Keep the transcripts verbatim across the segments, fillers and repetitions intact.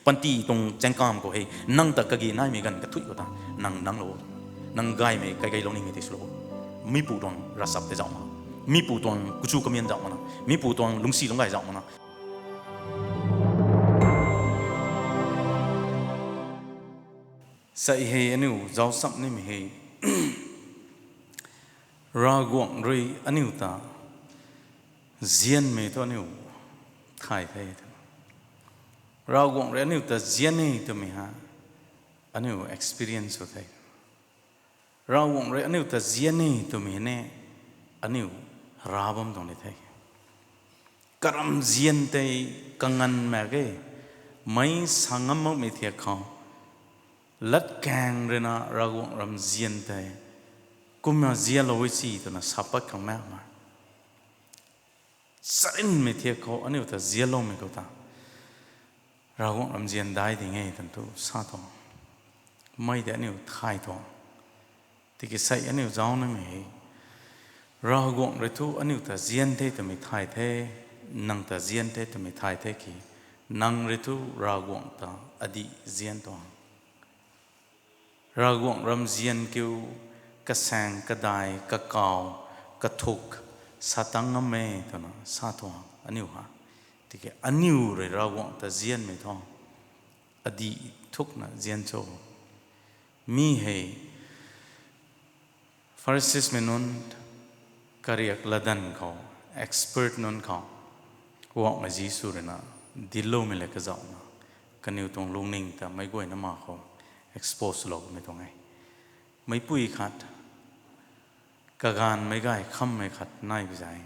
Panty tuang chaengkam khou hei nang ta kage naimei ganv kathuic khou ta nang nang lou, nang gaymei kaigei lou ningmei tei swlou. Mipu tuang ravchap tei zauh mak, mipu tuang kuchu kamian zauh makna, mipu tuang lungcsi lungc gay zauh makna. Sa hei aniu zauc cham nimei hei, Ravguangc rui aniu ta nzianmei thu aniu thay the. Ravguangc rui aniu ta nzian e twmei ha aniu experience sw the. Ravguangc rui aniu ta nzian e twmei ne aniu ra bam tuang ni the. Karam nzian tei kanganv mak ge, meic sa ngam makmei thiak khou, latkaeng ruina Ravguangc ram nzian tei kumna nzianlou e si twna sa pat khang mak ma. Charynmei thiak khou aniu ta nzianloumei khou ta Ravguangc ram nzian dai ding e twna thu sa tuang. Mei tei aniu thay tuang. Tiki sei aniu zauc nimei hei, Ravguangc rui thu aniu ta nzian the twmei thay the, nang ta nzian the twmei thay the ki, nang rui thu Ravguangc ta adih nzian tuang. Ravguangc ram nzian kiu, kasaeng, kadai, kakaw, kathuk, sa tang ngam e twna sa tuang aniu ha. Tiki aniu rui Ravguangc ta nzianmei thu adih thukna nzian cho. Mi hei Pharisimei nunc, kariak latdanv khou, expert nunc khou, Ravguangc Jisu ruina dincloumei le kazauhna, kaniw tuang lungning ta meic guayna ma khou expose swloumei tuang e. Meicpui khat, kaganvmei gay khammei khat nai bi zai.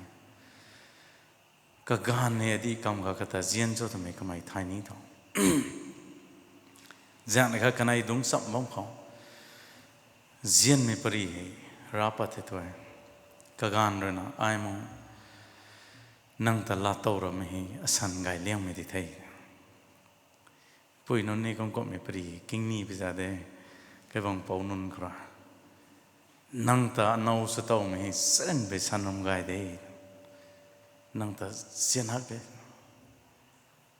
Kaganv hei adih kam kha kata nzian cho twmei kamei thay ni tuang. Zaengnei kha kanei dungc cham bam khou, nzianmei pary hei ra pat the tu e. Kaganv ruina ai mu, nang ta laa tow ramei hei asan gay liangmei di the. Pui nunc ni kum kumhmei pary kingni pi za de, kaibang pou nunc khou ra. Nang ta now sa towmei hei sarin bei san ram gay de. Nang ta nzian hak de.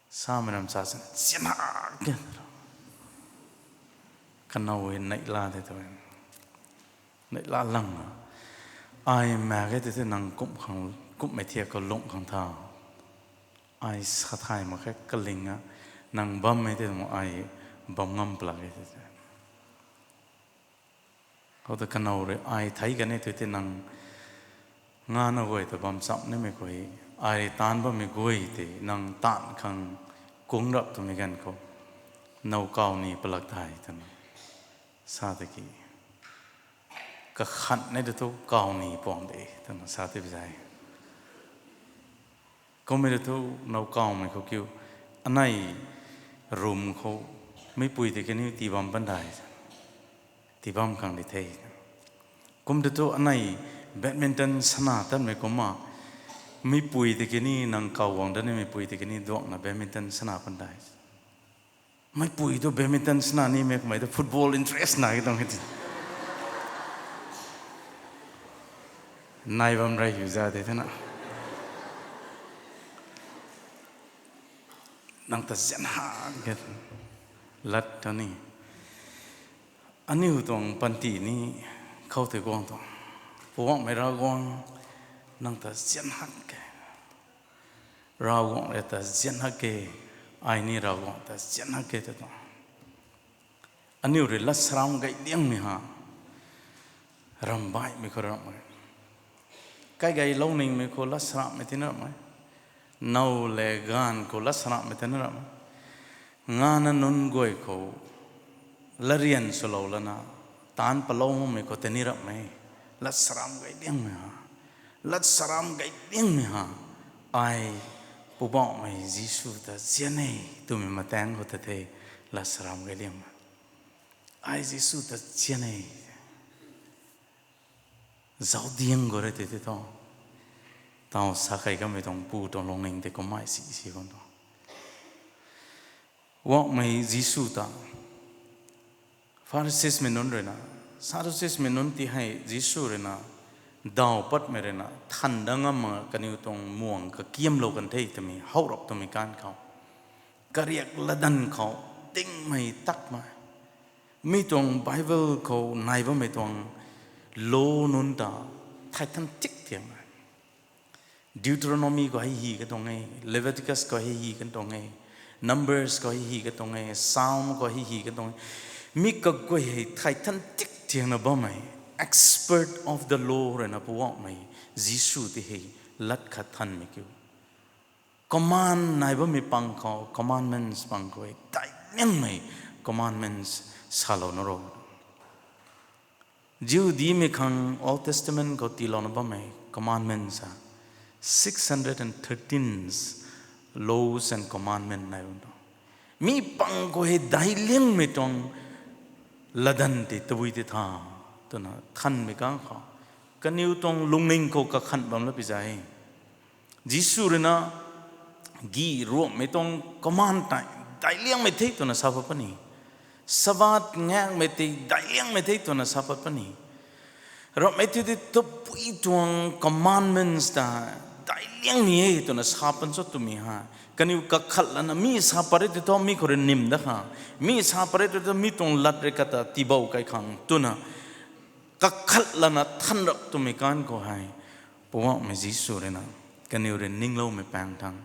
Samei ram sa san nzian hak de. Kanow hei neihla de tu. Neihla lang na. Ai mak ge tei tei nang kum khang, kumhmei thiak khou lungh khang tha. Ai sa thay mak khe kaling a, nang bammei tei mu ai bam ngam plak e tei tei. Khou ta kanow rui ai thei kan e tu tei nang ngana guay ta bam cham nimei khou hei, ai rui taanc bammei guay tei nang taanc khang kung rap twmei ganv khou, now kaw ni palak dai twna sa tei ki, kakhan nei tu thu kaw ni puang de twna sa tei bi zai. Kummei tu thu now kawmei khou kiu, anei room khou meicpui tei kaniw tii bam pan dai, tii bam khang di the. Kum tu thu anei badminton sana tanmei kumna, meicpui tei kani nang kaw guang dat ni meicpui tei kani duangna badminton sana pan dai. Meicpui tu badminton sana nimei kamei tu football interest nai tuang e ti. Nai bam rei hiu za de thena. Nang ta nzian hak ge lat ta ni. Aniu tuang panty ni khou tei guang tuang. Poubauhmei Ravguangc, nang ta nzian hak ge. Ravguangc rui ta nzian hak ge. Ai ni Ravguangc ta nzian hak ge ta tuang. Aniu rui lat saram gay liangmei ha, ramh baihmei khou ramh e. Kaigeylou ningmei khou lat saramhmei tina ramh e. Now le gaanv khou lat saramhmei tina ramh e. Ngana nunc guay khou latryan swlou lana, taanc palou makmei khou tei ni ramh e. Lat saram gay liangmei ha, lat saram gay liangmei ha, ai Poubauhmei Jisu ta nzian e twmei mataeng khou ta the, lat saram gay liangmei. Ai Jisu ta nzian e. Zauc diang khou rui tei tei thu, taw sa kei kamei tuang pu tuang lungning tei kummei si si kan tuang. Poubauhmei Jisu ta Phariseesmei nunc rui na, Sadduceesmei nunc ti hei Jisu rui na daw patmei rui na than dat ngam mak kaniw tuang muang kakiamlou kan the twmei how rap twmei kan khou, kariak latdanv khou tingmei takmei. Mi tuang Bible khou nai bammei tuang law nunc ta thai than tik tiang e. Deuteronomy khou hei hi ka tuang e, Leviticus khou hei hi ka tuang e, Numbers khou hei hi ka tuang e, Psalm khou hei hi ka tuang e. Mi kaguay hei thai than tik tiangna bammei, expert of the law ruina Poubauhmei Jisu tei hei lat khat thanmei kiu. Command nai bammei pang khou, commandments pang khou hei daic liangmei commandments salouna ro. Jihudimei khang Old Testament khou tiilouna bammei commandments a, six hundred and thirteen laws and commandment nai bam tuang. Mi pang khou hei daic liangmei tuang latdanv tei tabui tei tha twna thanmei kang khou, kaniw tuang lungning khou kakhanh bam la pi za e. Jisu ruina gih ruamhmei tuang command tei daic liangmei the twna sa pat puni. Sabbath ngakmei tei daic liangmei the twna sa pat puni. Ramhmei tei tei tabui tuang commandments ta daic liangmei e twna sa pan cho twmei ha. Kaniw kakhanh lana mi sa pat re tei thu mi khou rui nim dat kha. Mi sa pat re tei thu mi tuang lat rui kata tiibou kai khang twna kakhanh lana than rap twmei kan khou hei, Poubauhmei Jisu ruina kaniw rui ningloumei paeng thang,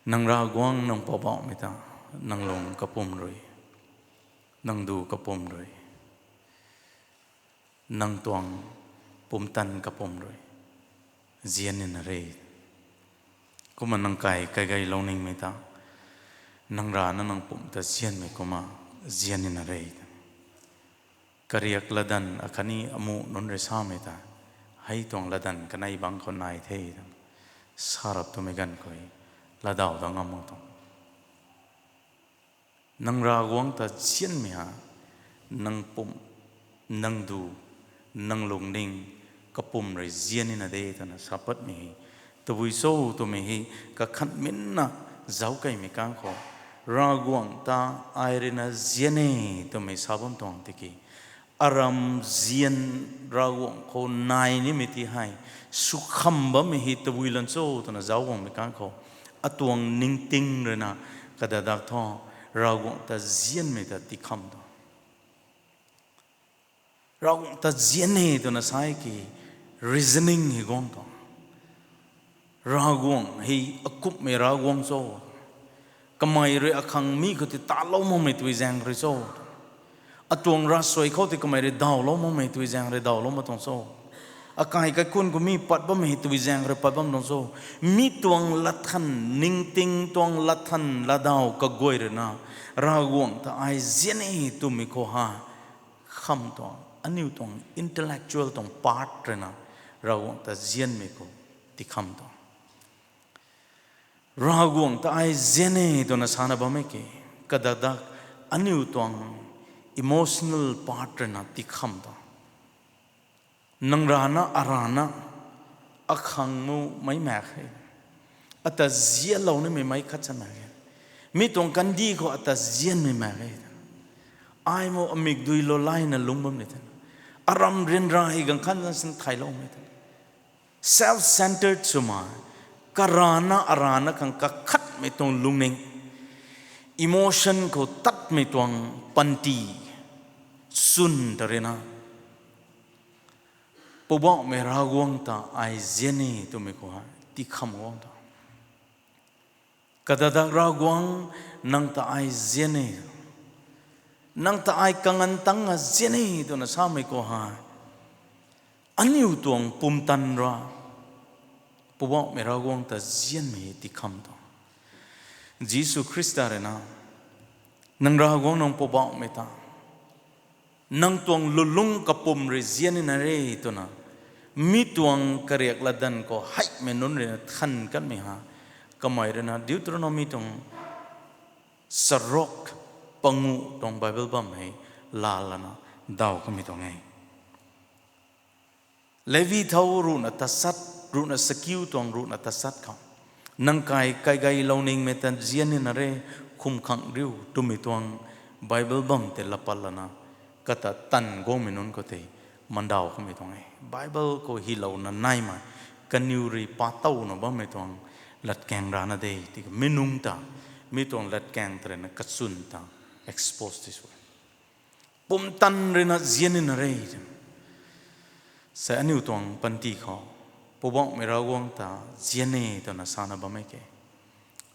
nang Ravguangc nang Poubauhmei ta nang lung kapwm rui, nang du kapwm rui, nang tuang pumtan kapwm rui nzian nina re. Kumna nang kai kaigeilou ningmei ta nang rana nang pumc ta nzianmei kumna nzian nina re. Kariak latdanv akhatni amuh nunc rui samei ta, hei tuang latdanv kanei bangc khou nai the twna sa rap twmei ganv khou hei, latdaw dat ngam mak tuang. Nang Ravguangc ta nzianmei ha, nang pumc, nang du, nang lungning, kapwm rui nzian nina de twna sa patmei hei tabui cho twmei hei kakhanh minna zauckeimei kan khou, Ravguangc ta ai ruina nzian e twmei sa bam tuang tiki, aram nzian Ravguangc khou nai nimei ti hei swkham bammei hei tabui lan cho twna zauc guangmei kan khou, atuang ningting ruina kadadak thu Ravguangc ta nzianmei ta tikham tuang. Ravguangc ta nzian e twna sa e ki reasoning hei guang tuang. Ravguangc hei akumhmei Ravguangc cho? Kamei rui akhang mi khou tei talou makmei tui zaeng rui cho? Atuang ravsuai khou tei kamei rui dawlou makmei tui zaeng rui dawlou mak tuang cho? Akai kaikhunc khou mi pat bammei tui zaeng rui pat bam tuang cho? Mi tuang latthan, ningting tuang latthan, latdaw kaguay ruina Ravguangc ta ai nzian e twmei khou ha kham tuang, aniu tuang intellectual tuang part ruina Ravguangc ta nzianmei khou tikham tuang. Ravguangc ta ai nzian e twna sana bam e ki, kadadak aniu tuang emotional part ruina tikham tuang. Nang rana, arana, akhang mu meic mak khe. Ata nzianlou nimei meic khat cha mak khe. Mi tuang kandih khou ata nzianmei mak khe. Ai mu amik dui lou layna lungc bam ni the. Aram ryanra hei ganv khat zan sin thayloumei the. Self-centered swmei, karana arana khang kakhatmei tuang lungning, emotion khou tatmei tuang panty, swn ta ruina Poubauhmei Ravguangc ta ai nzian e twmei khou hei tikham guang tuang. Kadadak Ravguangc, nang ta ai nzian e, nang ta ai kanganv tangc a nzian e twna samei khou hei, aniu tuang pumtan ra Poubauhmei Ravguangc ta nzianmei tikham tuang. Jisu Khrista ruina, nang Ravguangc nang Poubauhmei ta nang tuang lulungc kapwm rui nzian nina re twna mi tuang kariak latdanv khou heimei nunc ruina than kanmei ha, kamei ruina Deuteronomy tuang charuk panguh tuang Bible bam hei laa lana daw kamei tuang e. Levi thau ruhna tasat, ruhna sakiu tuang ruhna tasat khou, nang kai kaigeilou ningmei ta nzian nina re, khum khang riu twmei tuang Bible bam tei lapat lana, kata tanv guangmei nunc khou tei mandaw kamei tuang e. Bible khou hylouna naimei, kaniw rui patowna bammei tuang latkaeng rana de, tiki mi nungc ta Mi tuang latkaeng ta ruina kachwn ta expose ti sw e. Pumtan ruina zian nina re. Sei aniu tuang panty khou, Poubauhmei Ravguangc ta zian e twna sana bammei ke.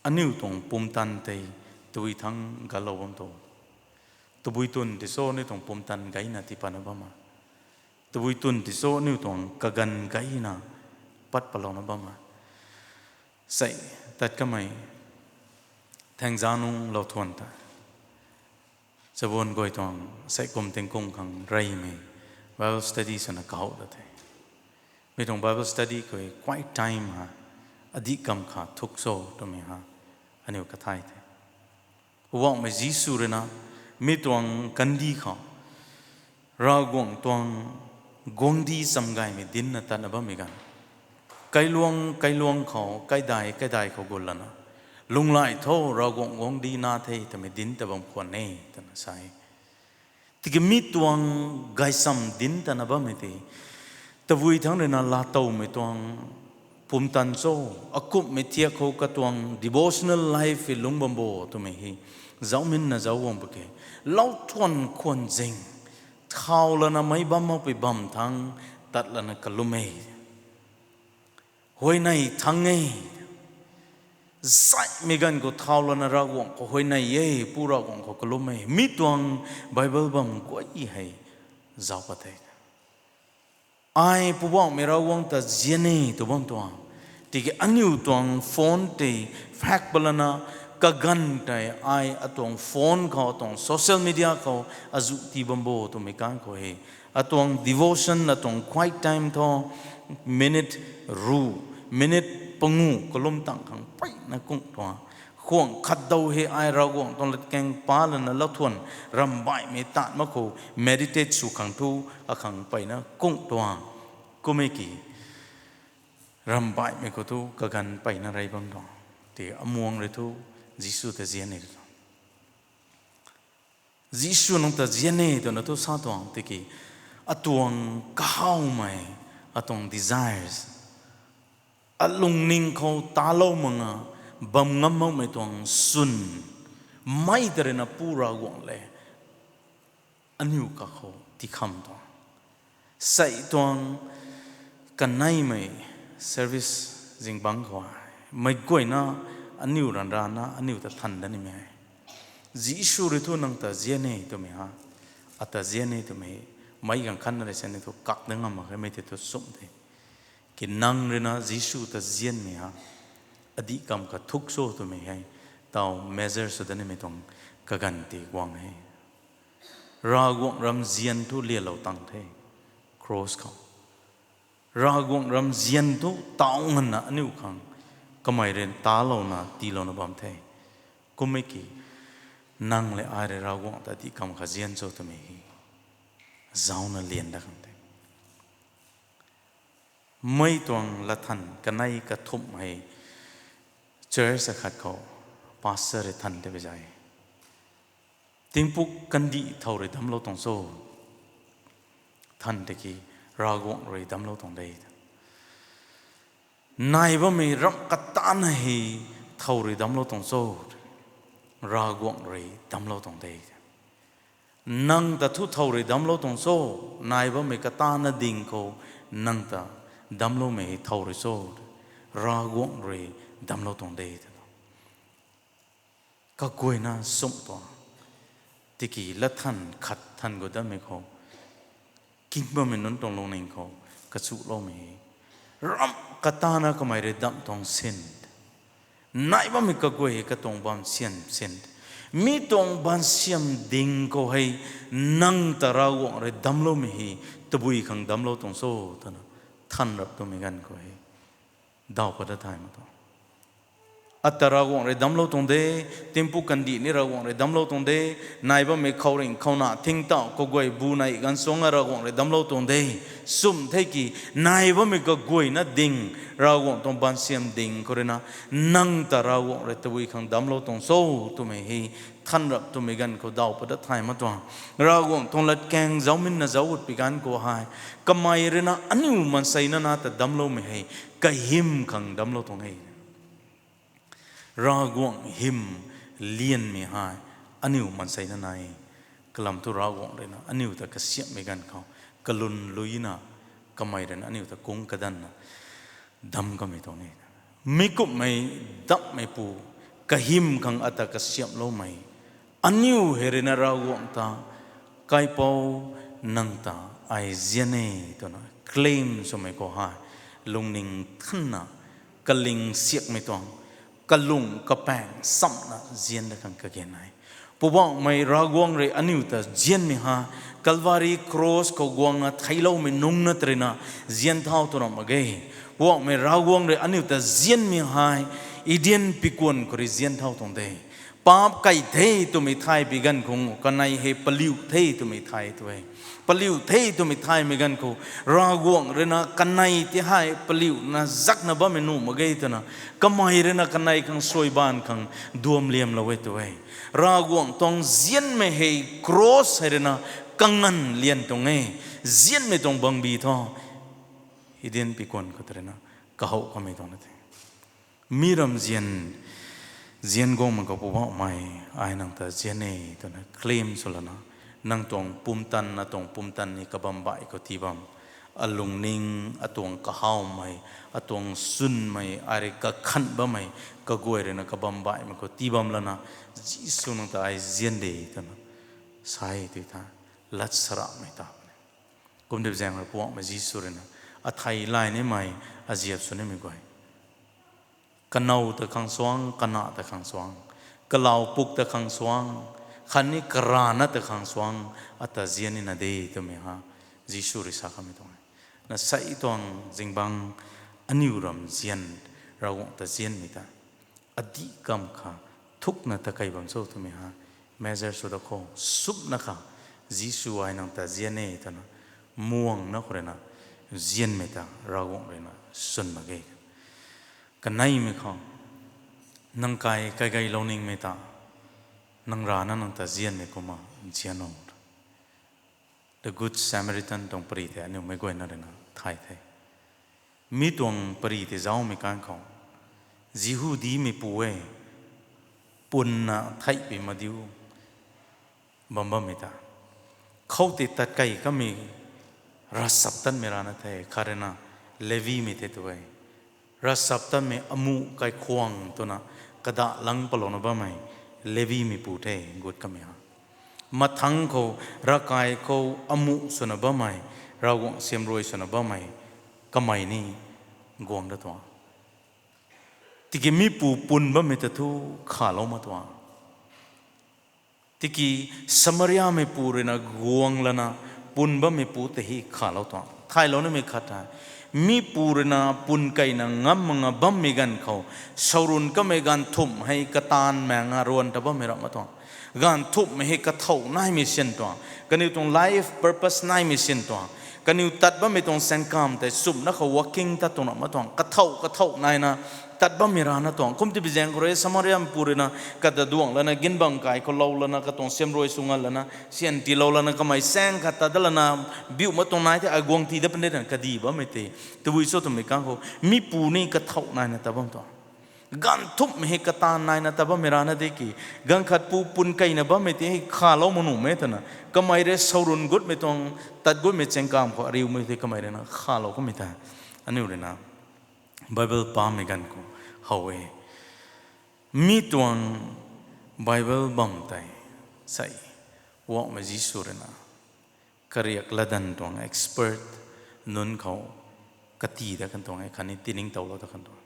Aniu tuang pumtan tei tabui thangc galou bam tu. Tabui twn ti so aniu tuang pumtan gayna tii patna bam a. Tabui twn ti so aniu tuang kaganv gayna pat palouna bam a. Sei tat kamei Thaengzac nungc lou thuan ta, chabuan guay tuang sei kum tingkum khang reymei Bible study swna kahow ta the. Mi tuang Bible study khou quiet time ha, adih kam kha thuk cho twmei ha, aniu kathay the. Poubauhmei Jisu ruina mi tuang kandih khou Ravguangc tuang guangcdic chamgaymei dincna tatna bammei ganv, kailuang kailuang khou, kaidai kaidai khou gut lana, lunghlaic tho Ravguangc guangcdic na the twmei dinc ta bam khwan e twna sa e. Tiki mi tuang gaychamv dinc tatna bammei tei tabui thangc ruina laatowmei tuang pumtan cho, akumhmei thiak khou katuang devotional life hei lungc bam bo twmei hei zauminna zauc guang pw ke. Lou thuan khwan zing, thau lana meic bam makpui bam thangc tat lana kalum e. Huayney thangc e. Zaihmei ganv khou thau lana Ravguangc khou huayney e, Pu Ravguangc khou kalum e. Mi tuang Bible bam guay hei zauc pat the. Ai Poubauhmei Ravguangc ta zian e tw bam tuang. Tiki aniu tuang phone tei phak pat lana kaganv tei ai atuang phone khou, atuang social media khou azuh tii bam bo twmei kan khou hei, atuang devotion, atuang quiet time tho, minute ru, minute pangu kalum tang khang peyna kung tuang. Khwang khatdau hei ai Ravguangc tuang latkaeng pa lana lou thuan ramhbaihmei tat mak khou meditate sw khang thu akhang peyna kung tuang. Kum e ki, ramhbaihmei khou thu kaganv peyna rey bam tuang. Tei amuang rui thu Jisu ta zian e tu. Jisu nang ta zian e twna thu sa tuang tiki, atuang kahawmei, atuang desires, alungning khou talou manga bam ngam makmei tuang swn, mei ta ruina Pu Ravguangc le aniu kakhou tikham tuang. Sei tuang kaneimei service zingbangc khou, meic guayna aniu ranv rana aniu ta than dat nimei, Jisu rui thu nang ta zian e twmei ha, ata zian e twmei, meic ganv khatna rui sini thu kak dat ngam mak khe, mei tei thu sumh the. Ki nang ruina Jisu ta zianmei ha, adih kam kha thuk cho twmei hei, taw measure sw dat nimei tuang kaganv tei guang e. Ravguangc ramzian thu lialou tang the, cross khou. Ravguangc ramzian thu taw nganvna aniu khang kamei rui talouna tiilouna bam the. Kum e ki, nang le ai rui Ravguangc ta adih kam kha zian cho twmei hei zauna lian dat khang the. Mei tuang latthan kanei kathumh hei church akhat khou pastor rui than tei bi zay, tingpuk kandih thow rui damclou tuang cho? Than tei ki, Ravguangc rui damclou tuang de. Nai bammei ramh katana hei thow rui damclou tuang cho? Ravguangc rui damclou tuang de. Nang ta thu thow rui damclou tuang cho? Nai bammei katana ding khou nang ta damcloumei hei thow rui cho? Ravguangc rui damclou tuang de. Kaguayna sumh tuang. Tiki latthan khat than gut datmei khou, king bammei nunc tuang lungning khou kachuloumei, ramh katana kamei rui damh tuang sin, nai bammei kaguay katuang baansiam sin, mi tuang baansiam ding khou hei nang ta Ravguangc rui damcloumei hei tabui khang damclou tuang cho twna than rap twmei ganv khou hei daw pat dat thay mak tuang. Ata Ravguangc rui damclou tuang de, tingpuk kandih ni Ravguangc rui damclou tuang de, nai bammei khouringh khouna thingtauh kaguay bu nei ganv suangc a Ravguangc rui damclou tuang de. Sumh the ki, nai bammei kaguayna ding, Ravguangc tuang baansiam ding khou ruina, nang ta Ravguangc rui tabui khang damclou tuang cho twmei hei than rap twmei ganv khou daw pat dat thay mak tuang. Ravguangc tuang latkaeng zauminna zauc gut pi ganv khou hei, kamei ruina aniu maansei nana ta damcloumei hei kahym khang damclou tuang e. Ravguangc hym lianmei hei aniu maanseina nai. Kalam thu Ravguangc rui na aniu ta kasiamhmei ganv khou kalun luina kamei rui na aniu ta kung kadanna dam kamei tuang e. Mi kumhmei dammeipu kahym khang ata kasiamhloumei aniu hei rui na Ravguangc ta, Kaipouc, nang ta ai zian e, twna claim swmei khou hei lungning thanna kaling siakmei tuang, kalung kapaeng samna zian da khang kage nai. Poubauhmei Ravguangc rui aniu ta zianmei hei Calvary cross khou guangna theicloumei nungc na tei rui na zian thau tw ram mak ge. Poubauhmei Ravguangc rui aniu ta zianmei hei Eden pikuan khou rui zian thau tuang de. Paap kai the twmei thay bi ganv khou kanei hei paliu the twmei thay tu e. Paliu the twmei thaymei ganv khou Ravguangc rui na kanei tei hei paliuna zakna bammei nuh mak ge twna kamei rui na kanei khang suaibaanv khang duamliamlou e tu e. Ravguangc tuang zianmei hei cross hei rui na kanganv lian tuang e. Zianmei tuang bangbi thu Eden pikuan khou tei rui na kahouh kamei tuang na the. Mi ram zian, zian guangmei khou Poubauhmei, ai nang ta zian e twna claim swlana, nang tuang pumtan, atuang pumtan ni kabam baih khou tii bam, alungning, atuang kahawmei, atuang swnmei, ai rui kakhanh bammei kaguay rui na kabam baihmei khou tii bam lana, Jisu nang ta ai zian de twna sa e tui tha, lat saramei ta puni. Kumna zaeng rui Poubauhmei Jisu rui na athei lay nimei, aziap sw nimei guay, kanow ta khang suang, kana ta khang suang, kalau puk ta khang suang, khatni karana ta khang suang, ata zian ni na de twmei ha Jisu rui sa kamei tuang e. Na sei tuang zingbangc aniu ram zian, Ravguangc ta zianmei ta adih kam kha thukna ta kei bam cho twmei ha measure sw da khou, supna kha Jisu ai nang ta zian e twna muangna khou rui na zianmei ta Ravguangc rui na swn mak ge. Kaneimei khou nang kai kaigeilou ningmei ta nang rana nang ta zianmei kumna zian o. The Good Samaritan tuang pary tei aniu meic guayna rui na thay the. Mi tuang pary tei zaumei kan khou Jihudimeipu e, punna theihpui madiu bam bammei ta, khoutei tat kei kamei ravchaptatmei rana the, khat rui na Levimei the tu e. Ravchaptatmei amuh kaikhwang twna kadah lang palouna bammei Levimeipu the gut kamei ha. Mathangc khou ravkai khou amuh swna bammei, Ravguangc siamruai swna bammei, kamei ni guang da tuang. Tiki mipu pun bammei ta thu khalou ma tuang. Tiki Samariameipu rui na guang lana pun bammeipu ta hei khalou tuang. Thaylou nimei khat hei, mipu rui na pun keina ngam mak nga bammei ganv khou, saurun kamei ganv thumh hei kataanv maeng a ruan ta bammei ram ma tuang. Ganv thumhmei hei kathauh naimei sin tuang. Kaniw tuang life purpose naimei sin tuang. Kaniw tat bammei tuang saengkam tei chumna khou working tat tuang ram ma tuang. Kathauh kathauh naina tat bammei rana tuang. Kumtipui zaeng khou rui Samariameipu rui na kata duangc lana ginbang kai khou lou lana katuang siamruai sw nga lana sian tiilou lana kamei saeng khat tat dat lana biu ma tuang nai the, ai guang tii dat puni de twna kadih bammei tei tabui cho twmei kan khou mipu ni kathauh naina tat bam tuang. Ganv thumhmei hei kataanv naina tat bammei rana de ki, ganv khat pu pun keina bammei tei hei khalou mak nuhmei twna kamei rui saurun gutmei tuang tat gutmei chaengkam khou ariumei tei kamei rui na khalou kamei ta aniu rui na Bible pamei ganv khou how e. Mi tuang Bible bam tei sei Poubauhmei Jisu rui na kariak latdanv tuang expert nunc khou kati dat kan tuang e, khatni tiningtowlou dat kan tuang.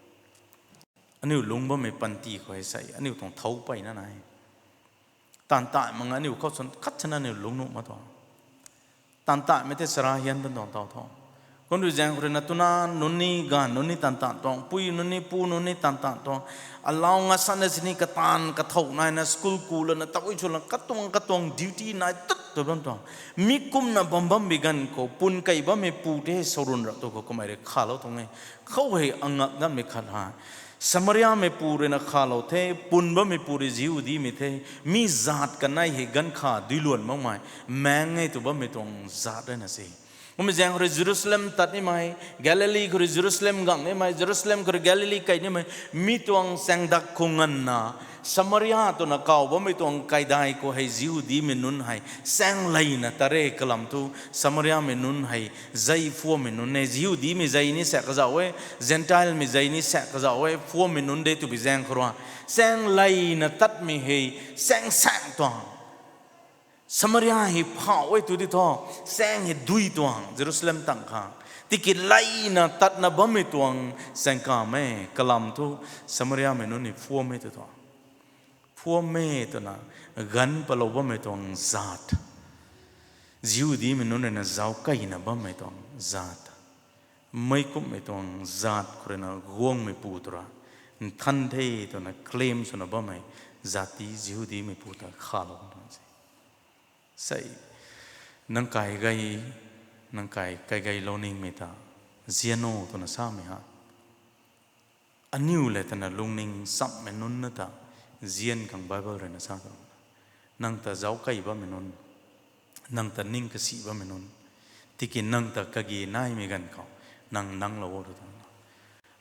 Aniu lungc bammei panty khou hei sei aniu tuang thau peyna nai. Taanv taanv mak nga aniu khou chwn khat chana aniu lungc nuh ma tuang. Taanv taanvmei tei chara hian ban tuang taw tho. Kumtipui zaeng khou rui na twna nunc ni, gaanv nunc ni taanv taanv tuang, pui nunc ni, pu nunc ni taanv taanv tuang. Alau nga sana sini kataanv kathauh naina school ku lana tabui sw lana katuang katuang duty nai tut tu bam tuang. Mi kumna bam bammei ganv khou pun kei bammeipu tei hei saurun rap tu khou kamei rui khalou tuang e. Khou hei angak datmei khat hei Samariameipu rui na khalou the, pun bammeipu rui Jihudimei the, mi zaat kanei hei ganv kha duiluan makmei, maeng e tw bammei tuang zaat rui na se. Kummei zaeng khou rui Jerusalem tat nimei, Galili khou rui Jerusalem gang nimei, Jerusalem khou rui Galili kai nimei, mi tuang chaeng dak khou nganvna, Samaria twna kaw bammei tuang kaidai khou hei Jihudimei nunc hei chaeng layna tat re kalam thu, Samariamei nunc hei zei phuammei nunc e, Jihudimei zei ni saek kazauh e, Zentelmei zei ni saek kazauh e, phuammei nunc de twpui zaeng khou rui, chaeng layna tatmei hei chaeng saeng tuang. Samaria hei phauh e tu di thu, chaeng hei dui tuang Jerusalem tang khang. Tiki layna tatna bammei tuang chaeng kam e, kalam thu Samariamei nunc ni phuam e tu thu. Phuam e twna ganv palou bammei tuang zat. Jihudimei nunc rui na zauc keyna bammei tuang zat. Meic kumhmei tuang zat khou rui na guangmeipu tu ra, nthan the twna claim swna bammei zat ti Jihudimeipu ta khalou tuang se. Sei, nang kai gay, nang kai, kai gaylou ningmei ta zian o twna samei ha. Aniu le twna lungning chammei nunc na ta zian khang Bible rui na sa tu. Nang ta zauc key bammei nunc, nang ta ning kasi bammei nunc, tiki nang ta kage naimei ganv khou nang nangclou o tu tuang.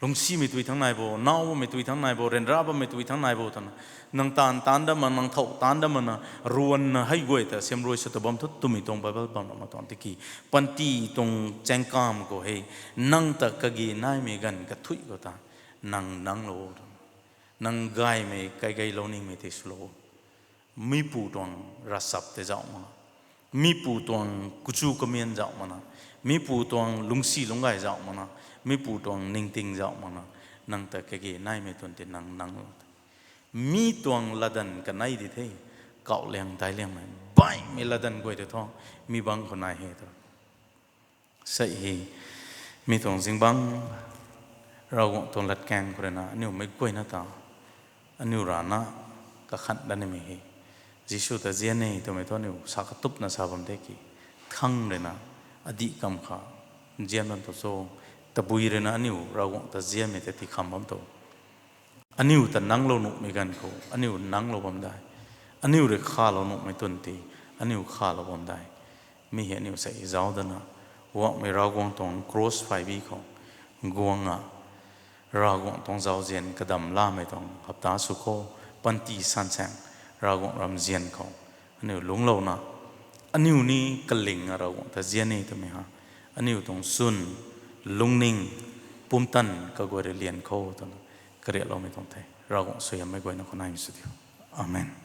Lungcsimei tui thangc nai bo, naw bammei tui thangc nai bo, ryanra bammei tui thangc nai bo twna, nang taanv taanc dat mak, nang thow taanc dat makna, ruanna hei guay ta siamruai sw ta bam thu twmei tuang Bible bam ra mak tuang tiki, panty tuang chaengkam khou hei, nang ta kage naimei ganv kathuic khou ta, nang nangclou o tu. Nang gaymei kai gaylou ningmei tei swlou. Mipu tuang ravchap tei zauh makna, mipu tuang kuchu kamian zauh makna, mipu tuang lungcsi lungcgay zauh makna, mipu tuang ningting zauh makna, nang ta kage naimei twn tei nang nangclou. Mi tuang latdanv kanei di the, kauh liang dai liangmei, baihmei latdanv guay tei thu, mi bangc khou nai he tu. Sei hi, mi tuang zingbangc, Ravguangc tuang latkaeng khou rui na aniu meic guayna ta, aniu rana kakhan dat nimei he. Jisu ta zian e twmei thu aniu sa katupna sa bam de ki, thang rui na, adih kam kha, zian bam tu cho, tabui rui na aniu Ravguangc ta zianmei ta tikham bam tu. Aniu ta nangclou nuhmei ganv khou aniu nangclou bam dai. Aniu rui khalou nuhmei twn tei aniu khalou bam dai. Mi hei aniu sei zauc dana, guangmei Ravguangc tuang cross phaibui khou guang a, Ravguangc tuang zauzian kadam lamei tuang hapta sw khou, panty sansaeng Ravguangc ramzian khou aniu lungclouna, aniu ni kaling a Ravguangc ta zian e twmei ha, aniu tuang chwn, lungning, pumtan kaguay rui lian khou twna kariakloumei tuang the. Ravguangc suaihiammei guayna khou naimei sw diu. Amen.